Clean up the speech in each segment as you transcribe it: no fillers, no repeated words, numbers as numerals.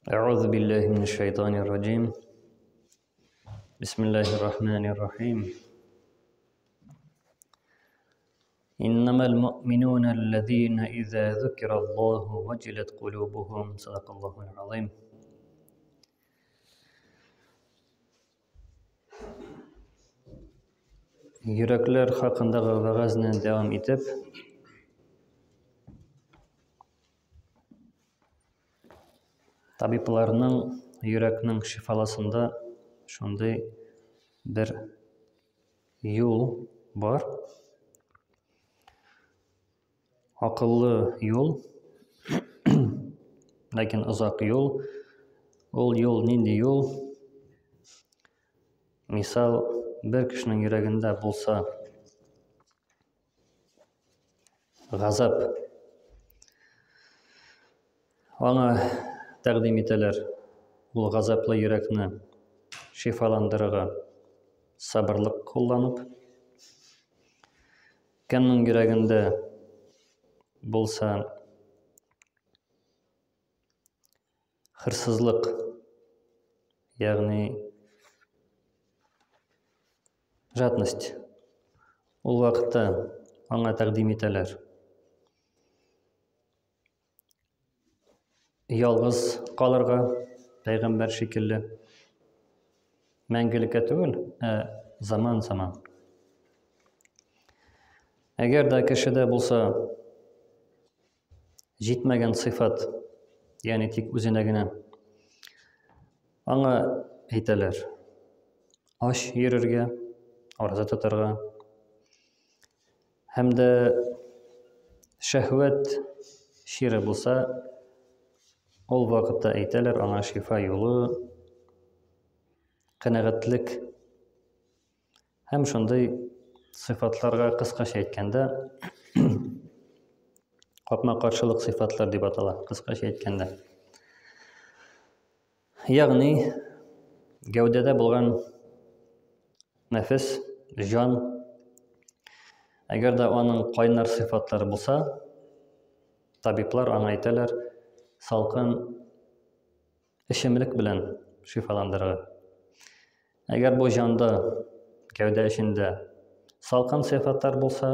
أعوذ بالله من الشيطان الرجيم بسم الله الرحمن الرحيم إنما المؤمنون الذين إذا ذكر الله وجلت قلوبهم صدق الله العظيم Йөрәкләр хакындагы вәгазьне дәвам итеп, табибларның йөрәкнең шифаласында шундый бер юл бар. Акыллы юл, ләкин озак юл. Ул юл нинди юл? Мисал, бер кешенең йөрәгендә булса газап, аңа тәкъдим итәләр ул газаплы йөрәкне шифаландырырга сабырлык кулланып. Кемнең йөрәгендә булса хырсызлык, ягъни жадность, ул вакытта аңа тәкъдим итәләр. Ялгыз калырга, пәйгамбәр шикелле. Мәңгелеккә түгел, ә заман-заман. Әгәр дә кешедә булса җитмәгән сыйфат, ягъни тик үзенә генә, аңа әйтәләр, ач йөрергә, ураза тотарга, һәм дә шәһвәт чире булса, ул вакытта әйтәләр аңа шифа юлы канәгатьлек һәм шундый сыйфатларга кыскача әйткәндә капма-каршылык сыйфатлар дип атала, кыскача әйткәндә. Ягъни гәүдәдә булган нәфес, җан, әгәр дә аның кайнар сыйфатлары булса, табиблар аңа әйтәләр, салкын эчемлек белән шифаландырырга. Әгәр бу җанда, гәүдә эчендә салкын сыйфатлар булса,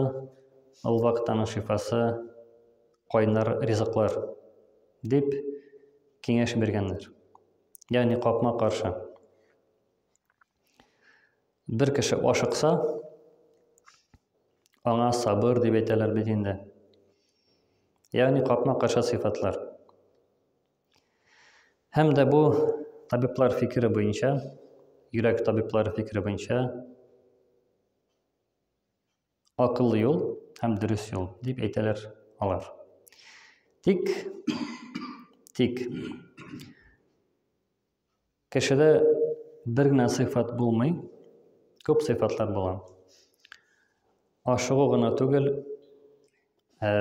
ул вакыт аның шифасы кайнар ризыклар дип киңәш биргәннәр. Ягъни капма-каршы. Бер кеше ашыкса, аңа сабыр дип әйтәләр бит инде. Ягъни капма-каршы сыйфатлар. Һәм дә бу табиблар фикере буенча, йөрәк табиблары фикере буенча акыллы юл һәм дөрес юл дип әйтәләр алар. Тик тик кешедә бер генә сыйфат булмый, күп сыйфатлар була. Ашыгу гына түгел, ә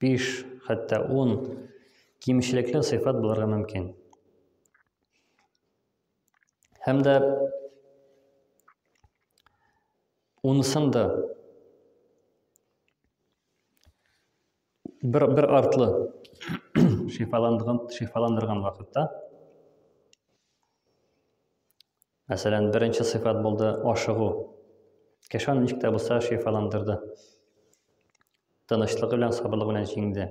5, хәтта 10 кимчелекле сыйфат булырга мөмкин. Һәм дә унысын да бер, бер артлы шифаландырган, шифаландырган вакытта, мәсәлән, беренче сыйфат булды ашыгу. Кеше аны ничек тә булса шифаландырды. Тынычлыгы белән, сабырлыгы белән җиңде.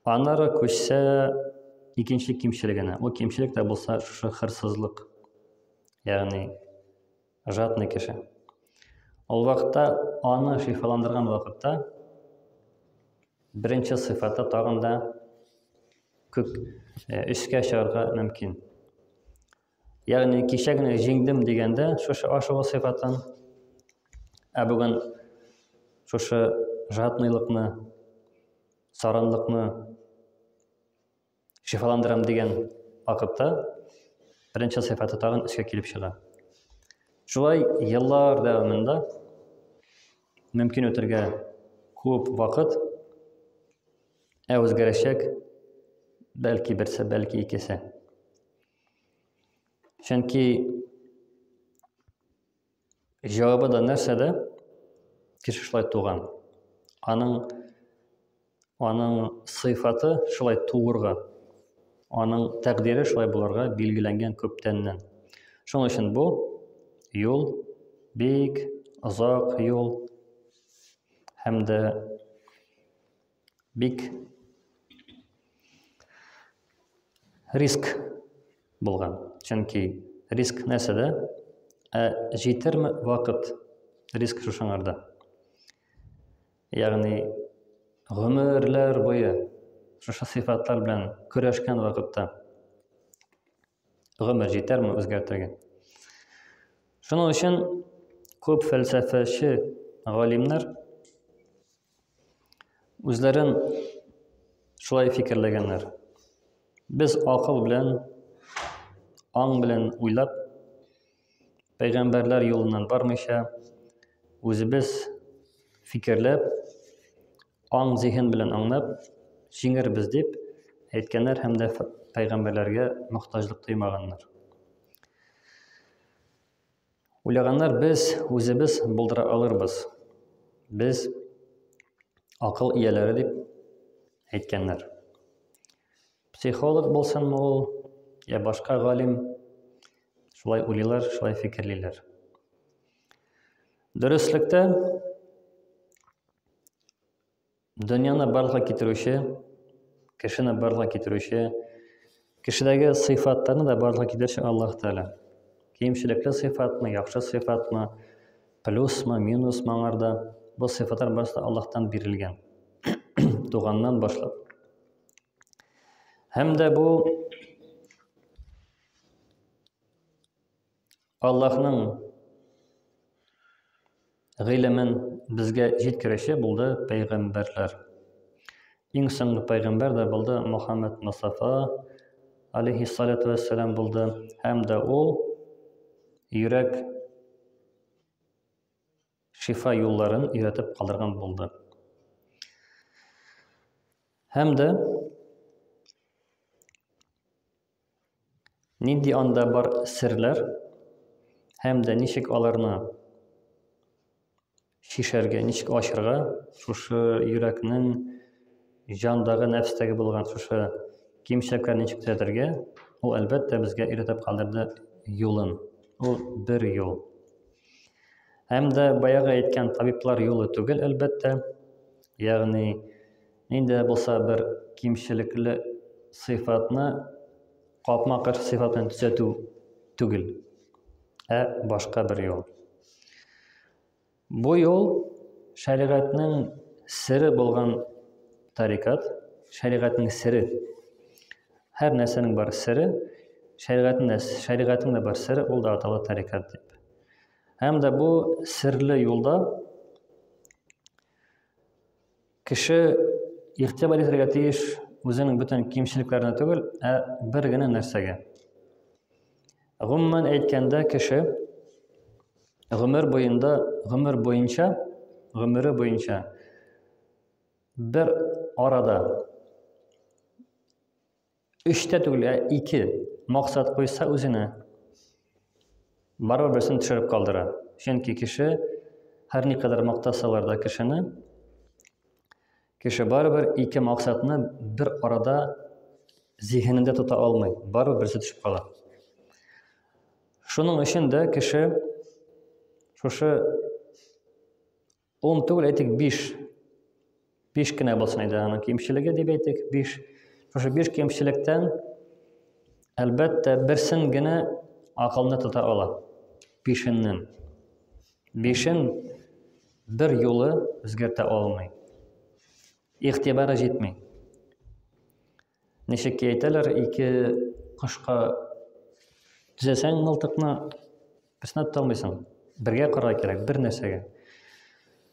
Аннары күчсә икенче кимчелегенә. Ул кимчелек тә булса шушы хырсызлык. Ягъни жадный кеше. Ул вакытта аны шифаландырган вакытта беренче сыйфаты тагын да күп э, өскә чыгарга мөмкин. Ягъни кичә генә җиңдем дигәндә шушы ашыгу сыйфатын, ә бүген шушы жадныйлыкны, саранлыкны шифаландырам дигән вакытта беренче сыйфаты тагын өскә килеп чыга. Шулай еллар дәвамында мөмкин үтергә күп вакыт, ә үзгәрәчәк бәлки берсе, бәлки икесе. Чөнки җавабы да нәрсәдә? Кеше шулай туган. Аның Аның сыйфаты шулай туырга, аның тәкъдире шулай булырга билгеләнгән күптәннән. Шуның өчен бу юл бик озак юл һәм дә бик риск булган. Чөнки риск нәрсәдә? Ә җитерме вакыт риск шушыңарда. Ягъни гомерләр буе шушы сыйфатлар белән көрәшкән вакытта гомер җитәрме үзгәртергә? Шуның өчен күп фәлсәфәче галимнәр үзләрен шулай фикерләгәннәр. Без акыл белән, аң белән уйлап, пәйгамбәрләр юлыннан бармыйча, үзебез фикерләп, аң зиһен белән аңлап, җиңербез дип әйткәннәр һәм дә пәйгамбәрләргә мохтаҗлык тоймаганнар. Уйлаганнар, без үзебез булдыра алырбыз. Без акыл ияләре дип әйткәннәр. Психолог булсынмы ул, я башка галим, шулай уйлыйлар, шулай фикерлиләр. Дөреслектә Дөньяны барлыкка китерүче, кешене барлыкка китерүче, кешедәге сыйфатларны да барлыкка китерүче Аллаһ Тәгалә. Кимчелекле сыйфатмы, яхшы сыйфатмы, плюсмы, минусмы аңарда, бу сыйфатлар барысы да Аллаһтан бирелгән. Туганнан башлап. Һәм дә бу Аллаһның гыйлемен безгә җиткерүче булды пәйгамбәрләр. Иң соңгы пәйгамбәр дә булды Мухаммад Мустафа алейхиссалату вассалам булды һәм дә ул йөрәк шифа юлларын өйрәтеп калдырган булды. Һәм дә Нинди анда бар серләр һәм дә ничек аларны чишәргә, ничек ачырга, шушы йөрәкнең җандагы, нәфестәге булган шушы кимчелекләрне ничек төзәтергә, ул әлбәттә безгә өйрәтеп калдырды юлын. Ул бер юл. Һәм дә баягы әйткән табиблар юлы түгел, әлбәттә. Ягъни Нинди дә булса бер кимчелекле сыйфатны капма-каршы сыйфат белән төзәтү түгел, ә башка бер юл. Бу юл шәригатьнең сере булган тарикат, шәригатьнең сере. Һәр нәрсәнең бар сере, шәригатьнең дә, шәригатьнең дә бар сере, ул да атала тарикат дип. Һәм дә бу серле юлда Кеше игътибар итәргә тиеш үзенең бөтен кимчелекләренә түгел, ә бер генә нәрсәгә. Гомумән әйткәндә, кеше гомер буенда, гомер буенча, гомере буенча бер арада Өч тә түгел, ә ике максат куйса үзенә, барыбер берсен төшереп калдыра. Чөнки кеше һәр никадәр мактасалар да кешене, кеше барыбер ике максатны бер арада зиһенендә тота алмый, барыбер берсе төшеп кала. Шуның өчен дә кеше шушы Ун түгел, әйтик, биш. Биш кенә булсын иде аның кимчелеге дип әйтик, биш. Шушы биш кимчелектән әлбәттә берсен генә акылны тота ала. Бишеннән. Бишен бер юлы үзгәртә алмый. Игътибары җитми. Ничек ки әйтәләр, ике кошка төзәсәң мылтыкны, берсенә тота алмыйсың. Бергә карарга кирәк, бер нәрсәгә.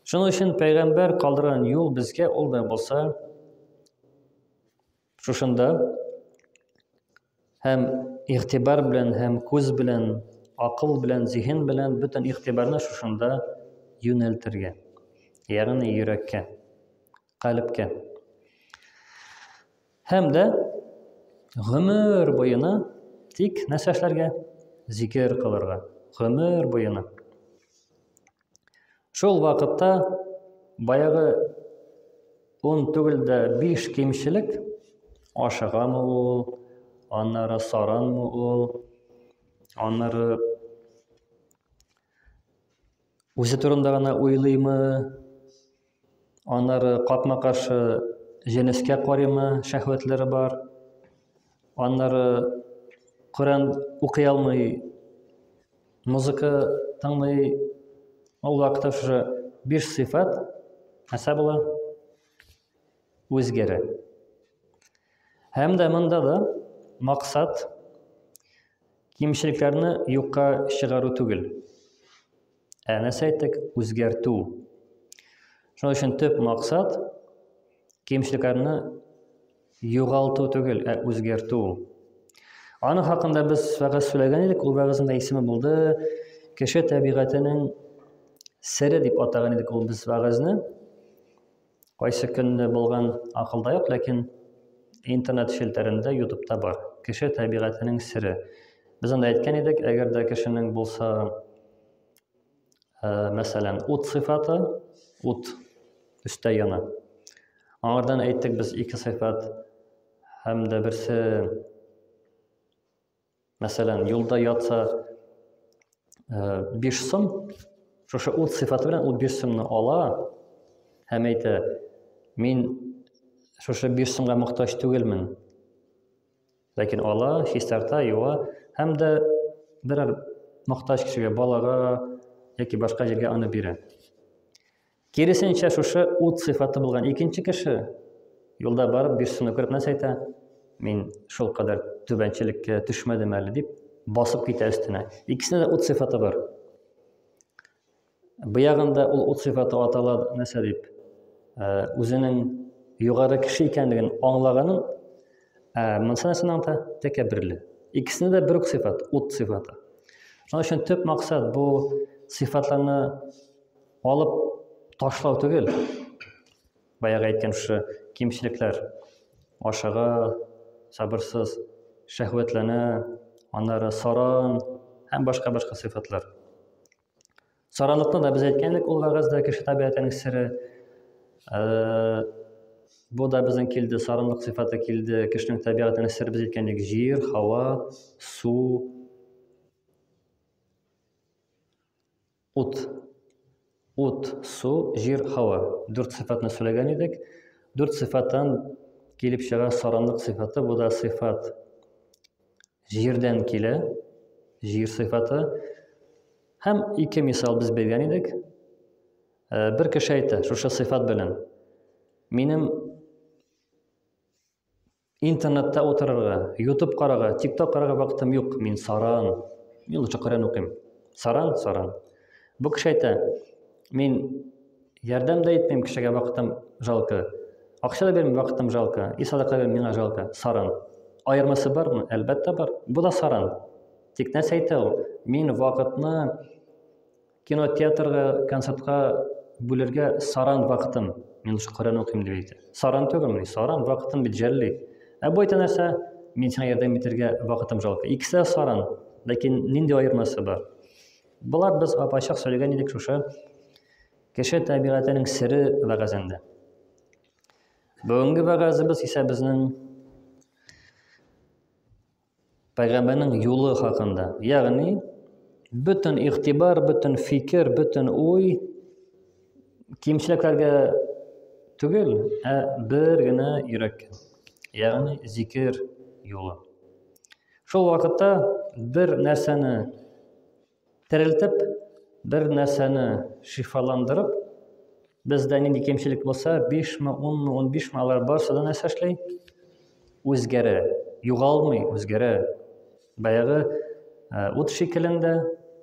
Шуның өчен пәйгамбәр калдырган юл безгә ул да булса шушында һәм игътибар белән һәм күз белән, акыл белән, зиһен белән бөтен игътибарны шушында юнәлтергә. Ягъни йөрәккә. Калебкә. Һәм дә гомер буена тик нәрсә эшләргә? Зикер кылырга. Гомер буена. Шул вакытта баягы ун түгел дә биш кимчелек, ашыгамы ул, аннары саранмы ул, аннары үзе турында гына уйлыймы, аннары капма-каршы җенескә карыймы, шәһвәтләре бар, аннары Коръән укый алмый, музыка тыңлый. Ул вакытта шушы биш сыйфат нәрсә була? Үзгәрә. Һәм дә монда да максат кимчелекләрне юкка чыгару түгел. Ә нәрсә әйттек? Үзгәртү. Шуның өчен төп максат кимчелекләрне югалту түгел, ә үзгәртү. Аның хакында без вәгазь сөйләгән идек, ул вәгазьнең дә исеме булды Кеше табигатенең сере дип атаган идек ул без вәгазьне. Кайсы көнне булган акылда юк, ләкин интернет челтәрендә, ютубта бар. Кеше табигатенең сере. Без анда әйткән идек, әгәр дә кешенең булса Э, мәсәлән, ут сыйфаты, ут өстә яна. Аңардан әйттек без ике сыйфат һәм дә берсе мәсәлән, юлда ятса 5 э, сум, шушы ут сыйфаты белән ул 5 сумны ала һәм әйтә, мин шушы 5 сумга мохтаҗ түгелмен. Ләкин ала, чистарта, юа һәм дә берәр мохтаҗ кешегә, балага яки башка җиргә аны бирә. Киресенчә, шушы ут сыйфаты булган икенче кеше юлда барып бер суны күреп нәрсә әйтә? Мин шул кадәр түбәнчелеккә төшмәдем әле дип басып китә өстенә. Икесендә дә ут сыйфаты бар. Бу ягында ул ут сыйфаты атала нәрсә дип? Э, үзенең югары кеше икәнлеген аңлаганын, ә монысы нәрсәне аңлата? Тәкәбберле. Икесендә дә бер үк сыйфат, ут сыйфаты. Шуның өчен төп максат бу сыйфатларны алып ташлау түгел. Баягы әйткән шушы кимчелекләр. Ашыга, сабырсыз, шәһвәтләнә, аннары саран һәм башка-башка сыйфатлар. Саранлыкны да без әйткән идек, ул вәгазьдә кеше табигатенең сере. Э, бу да безнең килде, саранлык сыйфаты килде, кешенең табигатенең сере без әйткән идек, җир, һава, су, ут. Ут, су, җир, һава. Дүрт сыйфатны сөйләгән идек. Дүрт сыйфаттан килеп чыга саранлык сыйфаты, бу да сыйфат җирдән килә, җир сыйфаты. Һәм ике мисал без биргән идек. Э, бер кеше әйтә, шушы сыйфат белән. Минем интернетта утырырга, YouTube карарга, TikTok карарга вакытым юк, мин саран. Мин лучше Коръән укыйм. Саран, саран. Бу кеше әйтә, мин ярдәм дә итмим кешегә вакытым жалко. Акча да бирмим, вакытым жалко. И садака бирмим, миңа жалко. Саран. Аермасы бармы? Әлбәттә бар. Бу да саран. Тик нәрсә әйтә ул? Мин вакытны кинотеатрга, концертка бүлергә саран вакытым. Мин лучше Коръән укыйм дип әйтә. Саран түгелмени? Саран вакытым бит жәлли. Ә бу әйтә нәрсә? Мин сиңа ярдәм итәргә вакытым жалко. Икесе дә саран. Ләкин нинди аермасы бар? Болар без апачак сөйләгән идек шушы кеше табигатенең сере вәгазендә. Бүгенге вәгазебез исә безнең пәйгамбәрнең юлы хакында. Ягъни бөтен игътибар, бөтен фикер, бөтен уй кимчелекләргә түгел, ә бер генә йөрәккә. Ягъни зикер юлы. Шул вакытта бер нәрсәне терелтеп, бер нәрсәне шифаландырып, бездә нинди кимчелек булса, 5 мы, 10 мы, 15 мы, алар барысы да нәрсә эшли? Үзгәрә, югалмый, үзгәрә. Баягы э, ут шикелендә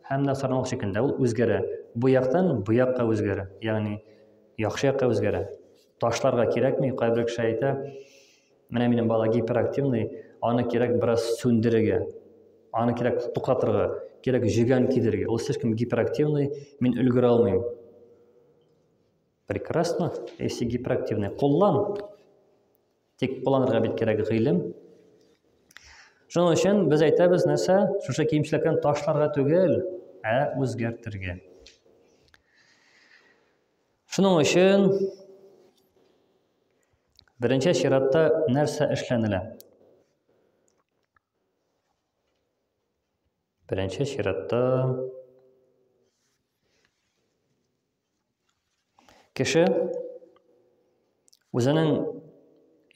һәм дә сармак шикелендә ул үзгәрә. Бу яктан бу якка үзгәрә. Ягъни яхшы якка үзгәрә. Ташларга кирәкми, кайбер кеше әйтә, Менә минем бала гиперактивный, аны кирәк бераз сүндерергә. Аны кирәк туктатырга, кирәк җөгән кидерергә. Ул слишком гиперактивный, мин өлгерә алмыйм. Прекрасно, если гиперактивный. Куллан. Тик кулланырга бит кирәк гыйлем. Шуның өчен без әйтәбез нәрсә? Шушы кимчелекләрне ташларга түгел, ә үзгәртергә. Шуның өчен Беренче чиратта нәрсә эшләнелә? Беренче чиратта кеше үзенең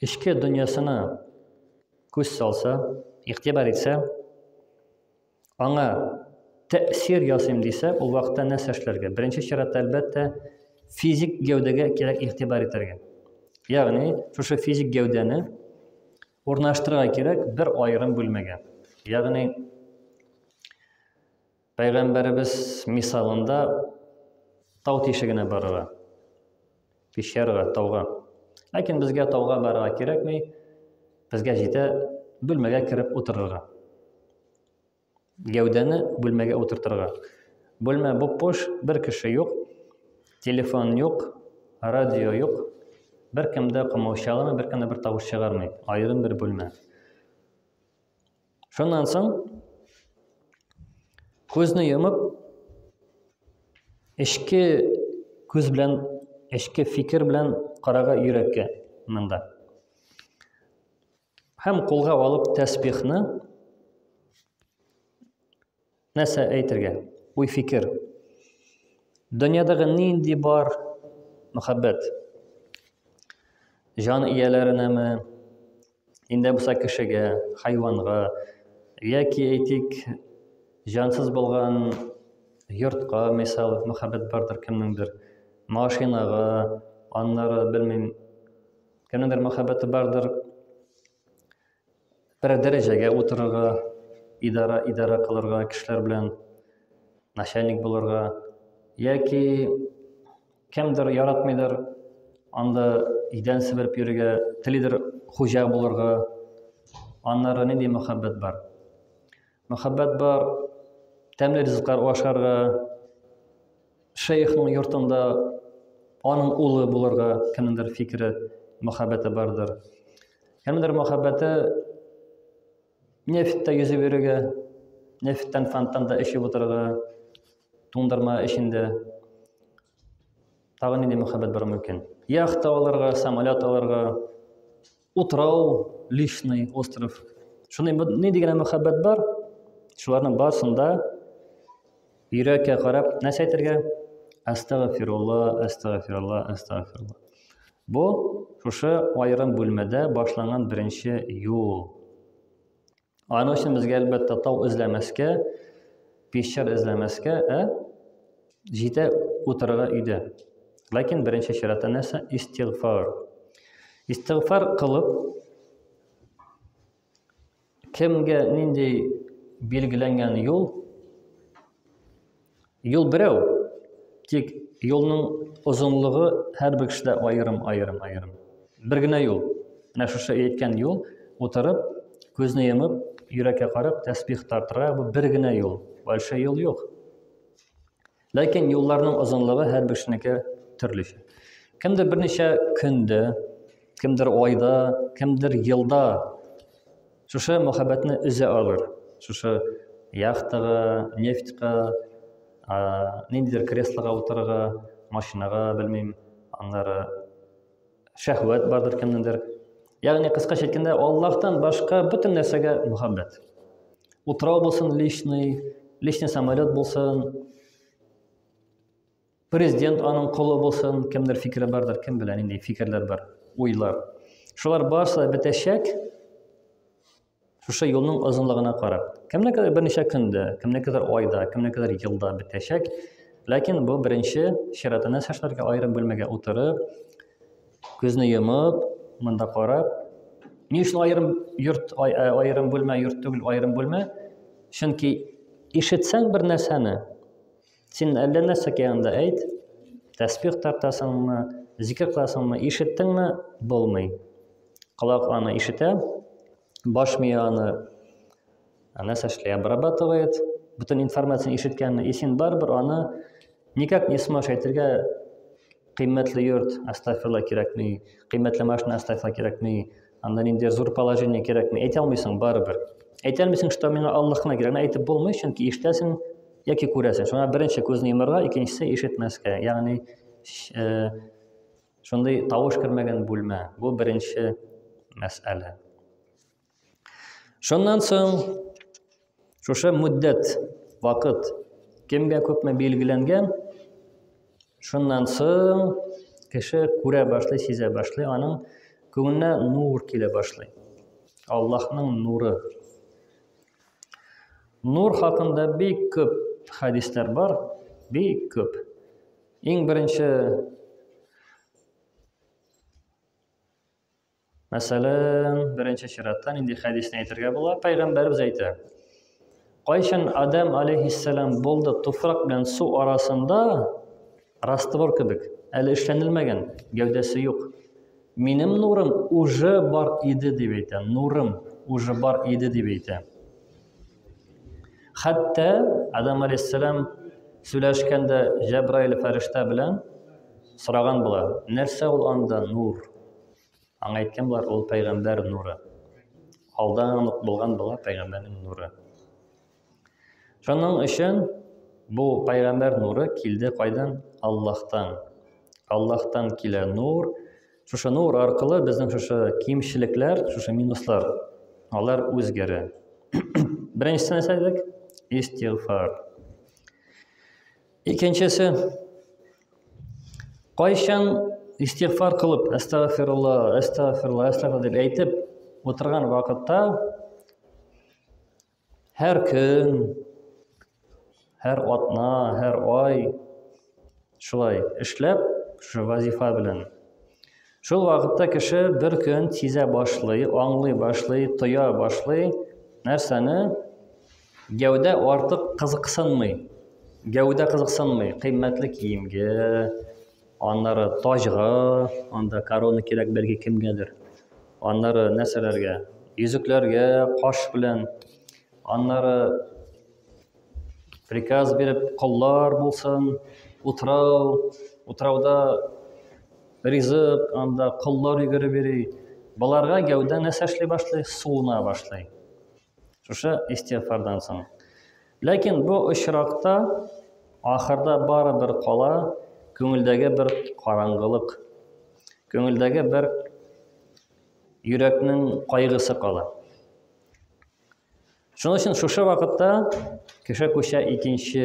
эчке дөньясына күз салса, игътибар итсә, аңа тәэсир ясыйм дисә, ул вакытта нәрсә эшләргә? Беренче чиратта, әлбәттә, физик гәүдәгә кирәк игътибар итәргә. Ягъни, шушы физик гәүдәне урнаштырырга кирәк бер аерым бүлмәгә. Ягъни, пәйгамбәребез мисалында тау тишегенә барырга, пещерага, тауга. Ләкин безгә тауга барырга кирәкми, безгә җитә бүлмәгә кереп утырырга. Гәүдәне бүлмәгә утыртырга. Бүлмә буп-буш, бер кеше юк, телефон юк, радио юк. Беркем дә комаучаламый, беркем дә бер тавыш чыгармый. Аерым бер бүлмә. Шуннан соң күзне йомып, эчке күз белән, эчке фикер белән карага йөрәккә монда. Һәм кулга алып тәсбихны нәрсә әйтергә? Уй фикер. Дөньядагы нинди бар мөхәббәт? Җан ияләренәме, инде булса кешегә, хайванга, яки әйтик, җансыз булган йортка, мисал, мөхәббәт бардыр кемнеңдер, машинага, аннары, белмим, Кемнеңдер мәхәббәте бардыр, бер дәрәҗәгә утырырга, идара идара кылырга кешеләр белән, начальник булырга, яки кемдер яратмыйдыр, анда идән себереп йөрергә, телидер хуҗа булырга. Аннары нинди мәхәббәт бар? Мәхәббәт бар, тәмле ризыклар ашарга, шейхның йортында аның улы булырга кемнеңдер фикере, мәхәббәте бардыр. Кемнеңдер мәхәббәте нефтьтә йөзеп йөрергә, нефтьтән фонтанда эчеп утырырга, туңдырма эчендә. Тагы нинди мәхәббәт бар мөмкин? Яхта алырга, самолет алырга, утрау, личный остров. Шундый нинди генә мәхәббәт бар, шуларның барысын да йөрәккә карап нәрсә әйтергә? Әстәгъфирулла, әстәгъфирулла, әстәгъфирулла. Бу шушы аерым бүлмәдә башланган беренче юл. Аның өчен безгә әлбәттә тау эзләмәскә, пещер эзләмәскә, ә җитә утырырга өйдә. Ләкин беренче чиратта нәрсә? Истигъфар. Истигъфар кылып кемгә нинди билгеләнгән юл Юл берәү, тик юлның озынлыгы һәрбер кешедә аерым, аерым, аерым. Бер генә юл. Менә шушы әйткән юл, утырып, күзне йомып, йөрәккә карап, тәсбих тартырга, бу бер генә юл. Больше юл юк. Ләкин юлларның озынлыгы һәрбер кешенеке төрлечә. Кемдер берничә көндә, кемдер айда, кемдер елда Шушы мәхәббәтне өзә алыр. Шушы яхтага, нефтька, ниндидер креслога утырырга, машинага, белмим, аннары шәһвәт бардыр кемнеңдер. Ягъни кыскача әйткәндә, Аллаһтан башка бөтен нәрсәгә мөхәббәт. Утрау булсын личный, личный самолет булсын, Президент аның колы булсын, кемдер фикере бардыр, кем белә нинди фикерләр бар, уйлар. Шулар барысы да бетәчәк. Шушы юлның озынлыгына карап. Кемнекедер берничә көндә, кемнекедер айда, кемнекедер елда бетәчәк. Ләкин бу беренче чиратта нәрсә эшләргә аерым бүлмәгә утырып, күзне йомып, монда карап, ни өчен аерым йорт, э, аерым бүлмә, йорт түгел, аерым бүлмә? Чөнки ишетсәң бер нәрсәне, Син әллә нәрсә янында әйт, тәсбих тартасыңмы, зикер кыласыңмы, ишеттеңме, булмый. Колак аны ишетә, баш мие аны нәрсә эшли, обрабатывает, бөтен информацияне ишеткәнне, и син барыбер аны никак не сможешь әйтергә кыйммәтле йорт, астафирла кирәкми, кыйммәтле машина астафирла кирәкми, анда ниндидер зур положение кирәкми. Әйтә алмыйсың барыбер. Әйтә алмыйсың, что миңа Аллаһ кына кирәк. Әйтеп булмый, чөнки ишетәсең яки күрәсең. Шуңа беренче күзне йомарга, икенчесе ишетмәскә. Ягъни э, Шундый тавыш кермәгән бүлмә. Бу беренче мәсьәлә. Шуннан соң шушы мөддәт, вакыт кемгә күпме билгеләнгән, шуннан соң кеше күрә башлый, сизә башлый, аның күңеленә нур килә башлый. Аллаһның нуры. Нур хакында бик күп хәдисләр бар, бик күп. Иң беренче Мәсәлән, беренче чиратта нинди хәдисне әйтергә була? Пәйгамбәребез әйтә. Кайчан Адам алейхиссалам булды туфрак белән су арасында раствор кебек, әле эшләнелмәгән, гәүдәсе юк. Минем нурым уже бар иде дип әйтә. Нурым уже бар иде дип әйтә. Хәтта Адам алейхиссалам сөйләшкәндә Җәбраил фәрештә белән сораган була, нәрсә ул анда нур? Аңа әйткән булар, ул пәйгамбәр нуры. Алдан ук булган була пәйгамбәрнең нуры. Шуның өчен бу пәйгамбәр нуры килде кайдан? Аллаһтан. Аллаһтан килә нур. Шушы нур аркылы безнең шушы кимчелекләр, шушы минуслар, алар үзгәрә. Беренчесе нәрсә дидек? Истигъфар. Икенчесе, кайчан истигъфар кылып, әстәгъфирулла, әстәгъфирулла, әстәгъфирулла дип әйтеп утырган вакытта һәр көн, һәр атна, һәр ай шулай эшләп, шушы вазифа белән. Шул вакытта кеше бер көн сизә башлый, аңлый башлый, тоя башлый нәрсәне? Гәүдә артык кызыксынмый. Гәүдә кызыксынмый. Кыйммәтле киемгә, аннары таҗга, анда корона кирәк бәлки кемгәдер. Аннары нәрсәләргә? Йөзекләргә, каш белән. Аннары приказ биреп, коллар булсын, утрау, утрауда ризык, анда коллар йөгереп йөри. Боларга гәүдә нәрсә эшли башлый? Суына башлый. Шушы истигъфардан соң. Ләкин бу очракта ахырда барыбер кала күңелдәге бер караңгылык, күңелдәге бер йөрәкнең кайгысы кала. Шуның өчен шушы вакытта кеше күчә икенче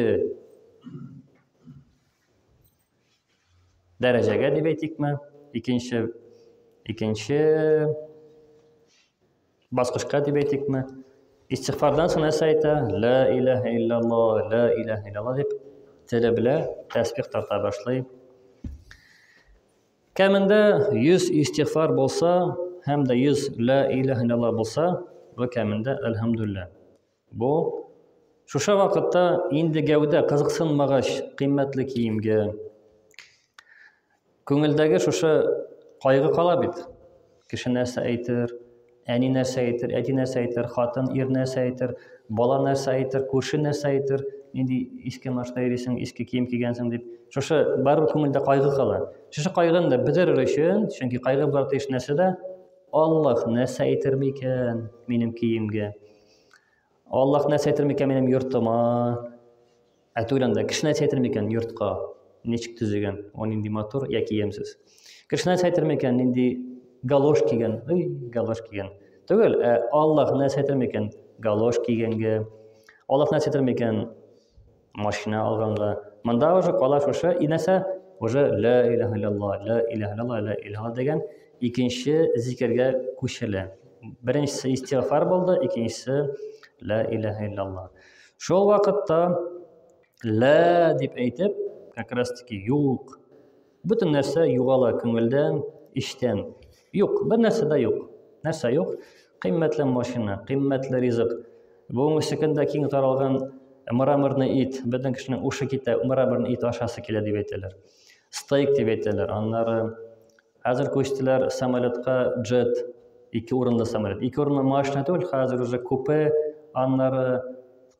дәрәҗәгә дип әйтикме, икенче икенче баскычка дип әйтикме? Истигъфардан соң нәрсә әйтә? Ла илаһа иллаллаһ, ла илаһа иллаллаһ дип теле белән тәсбих тарта башлый. Кәмендә 100 истигъфар булса һәм дә 100 ла илаһа иллаллаһ булса, бу кәмендә әлхәмдүлилләһ. Бу шушы вакытта инде гәүдә кызыксынмагач кыйммәтле киемгә, күңелдәге шушы кайгы кала бит. Кеше нәрсә әйтер, әни нәрсә әйтер, әти нәрсә әйтер, хатын, ир нәрсә әйтер, бала нәрсә әйтер, күрше нәрсә әйтер, нинди иске машина йөрисең, иске кием кигәнсең дип. Шушы барыбер күңелдә кайгы кала. Шушы кайгыны да бетерер өчен, чөнки кайгы бар тиеш нәрсә дә, Аллаһ нәрсә әйтер микән минем киемгә? Аллаһ нәрсә әйтер микән минем йортыма? Ә түгел анда, кеше нәрсә әйтер микән йортка? Ничек төзегән? О, нинди матур яки ямьсез. Кеше нәрсә әйтер микән, нинди галош кигән? Ой, галош кигән. Түгел, ә Аллаһ нәрсә әйтер микән галош кигәнгә? Аллаһ нәрсә әйтер микән машина алганга. Монда уже кала шушы и нәрсә? Уже ла илаһа иллаллах, ла илаһа иллаллах, ла илаһа дигән икенче зикергә күчелә. Беренчесе истигъфар булды, икенчесе ла илаһа иллаллах. Шул вакытта ла дип әйтеп, как раз таки юк. Бөтен нәрсә югала күңелдән, эчтән. Юк, бер нәрсә дә юк. Нәрсә юк? Кыйммәтле машина, кыйммәтле ризык. Бүгенге көндә киң таралган мраморный ит, бөтен кешенең ушы китә, мраморный ит ашасы килә дип әйтәләр. Стейк дип әйтәләр. Аннары хәзер күчтеләр самолетка джет, ике урынлы самолет. Ике урынлы машина түгел, хәзер уже купе, аннары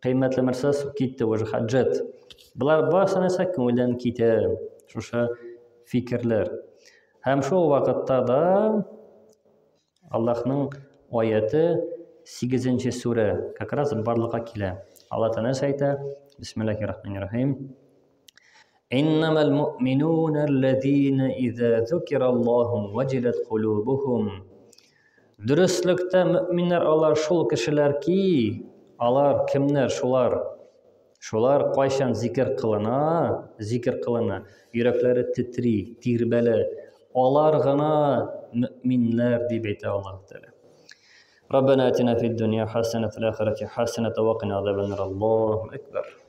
кыйммәтле Мерседес китте уже джет. Болар барысы нәрсә күңелдән китә, шушы фикерләр. Һәм шул вакытта да Аллаһның аяты 8 сүрә как раз барлыкка килә. Алла Тәгалә нәрсә әйтә? Бисмиллахир рахманир рахим. Иннамал муъминуна аллазина иза зукираллаху ваҗилат кулубухум. Дөреслектә мөэминнәр алар шул кешеләр ки, алар кемнәр шулар? Шулар кайчан зикер кылына, зикер кылына, йөрәкләре тетри, тирбәлә. Алар гына мөэминнәр дип әйтә Аллаһ Тәгалә. ربنا اتنا في الدنيا حسنة في الآخرة حسنة وقنا عذاب النار الله أكبر.